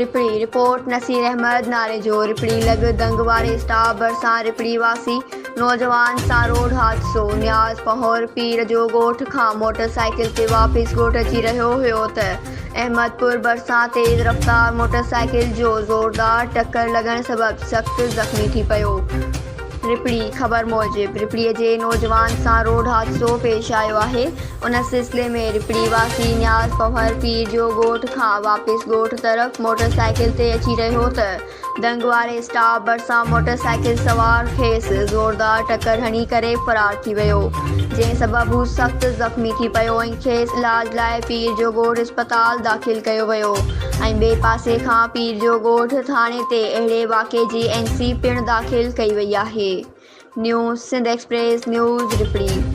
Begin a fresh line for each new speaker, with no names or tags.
رپڙي، report, Naseer Ahmed Narejo, رپڙي لڳ دنگ واري اسٽاپ ڀرسان رپڙي واسي نوجوان سان روڊ حادثو، نياز پنهور پير جو ڳوٺ کان موٽر سائيڪل تي واپس ڳوٺ اچي رهيو هيو ته احمد پور ڀرسان تيز رفتار موٽر سائيڪل جو زوردار ٽڪر لڳڻ سبب سخت زخمي ٿي پيو. رپڙي، خبر موجب رپڙي جي نوجوان سان روڊ حادثو پيش آيو آهي، ان سلسلي ۾ رپڙي واسي نياز پنهور پير جو ڳوٺ کان واپس ڳوٺ طرف موٽر سائيڪل تي اچي رهيو ته دنگ واري اسٽاپ ڀرسان موٽر سائيڪل سوار کيس زوردار ٽڪر هڻي ڪري فرار ٿي ويو، جنهن سبب هو سخت زخمي ٿي پيو ۽ کيس علاج لاء پير جو ڳوٺ اسپتال داخل ڪيو ويو ۽ ٻئي پاسي کان پير جو ڳوٺ ٿاڻي تي اهڙي واقعي جي اين سي پڻ داخل ڪئي وئي آهي. New Sindh express news Rohri.